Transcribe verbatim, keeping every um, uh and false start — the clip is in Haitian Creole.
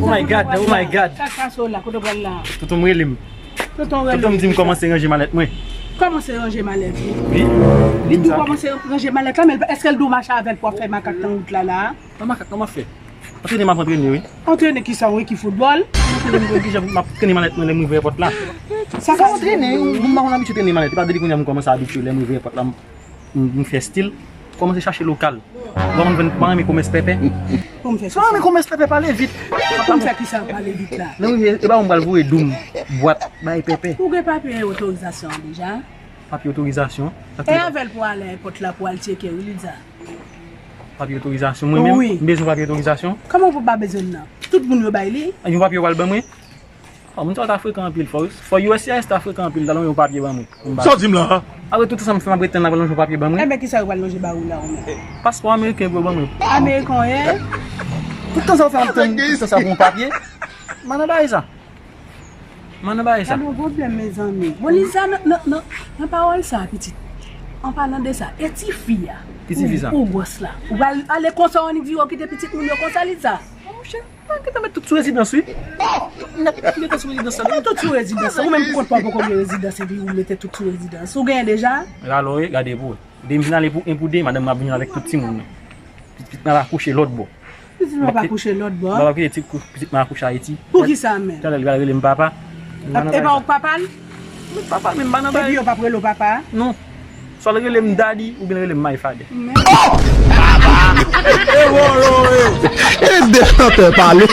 Oh my God, oh my God. Tonton m rele m. Tonton m di m kòmanse ranje malèt mwen. Kòmanse ranje malèt li. Wi. Li di w kòmanse ranje malèt la, men èske l di w mache avè l pou w ap fè makak nan wout la la? Nan makak, kòman fè? Antrene m ap antrene, wi. Antrene ki sa, wi, ki foutbòl? Antrene m, ki jan m ap trene malèt mwen lè m rive èpòt la. Sa ka antrene, m pa konn abitye trene malèt. E pa depi kounye a m kòmanse abitye lè m rive èpòt la, m, m, m fè stil. Kòmanse chache lokal. Ou pa konn, m pa renmen komès pèpè. Pou m fè kisa? M pa renmen komès pèpè, pale vit. Pou m fè kisa pale vit la? Lè m rive, e pa ou m pral voye doum, bwat, bay pèpè. Ou gen papye otorizasyon an deja? Papye otorizasyon? E avè l pou ale èpòt la pou al tcheke, wi, Lidza. Papye otorizasyon. Mwen menm, wi, m bezwen papye otorizasyon. Kòman ou pa bezwen l nan? Tout moun yo bay li. Yon papye yo pral ban mwen? Oh, moun sa yo ta frekan anpil, fò, fò U S C I S ta frekan anpil, ta lonje yon papye ban mwen. Sa w di m la a? Apre tout sa m fè, m ap ret tann la pral lonje yon papye ban mwen. Enben, kisa yo pral lonje ba ou la, ou menm? Paspò ameriken pou yo ban mwen. Ameriken w ye? Tout tan sa w fè, m ap tann tout tan sa pou yon papye. M pa nan bagay sa. M pa nan bagay sa. Gade yon pwoblèm, mezanmi. Bon, Liza, nan, nan, nan, nan pawòl sa, pitit. An palan de sa, e tifi a? Ki tifi sa? Ou, ou gwòs la. Ou pral ale konsa, w annik vire w kite pitit moun yo konsa, Liza? Monchè, mwen gentan met tout sou rezidans, wi. Nèt, m gentan sou rezidans la. Kòman tout sou rezidans? Ou menm pou kont pa w poko gen rezidans, epi ou mete tout sou rezidans. Ou genyen deja? Alò, wi, gade pou w. Depi m fin ale pou en pou de, madanm mwen ap vin avèk tout timoun nan. Pitit mwen ap akouche lòt bò. Pitit mwen ap akouche lòt bò? M ap kite ti kou-, pitit mwen akouche Ayiti. Poukisa menm? Talè l pral rele m papa. E pa ou k papa l? Mwen papa l, men m pa nan bagay. Epi yo p ap rele w papa? Non. Swa l rele m daddy oubyen l rele m my father. Men. E de chantè pale.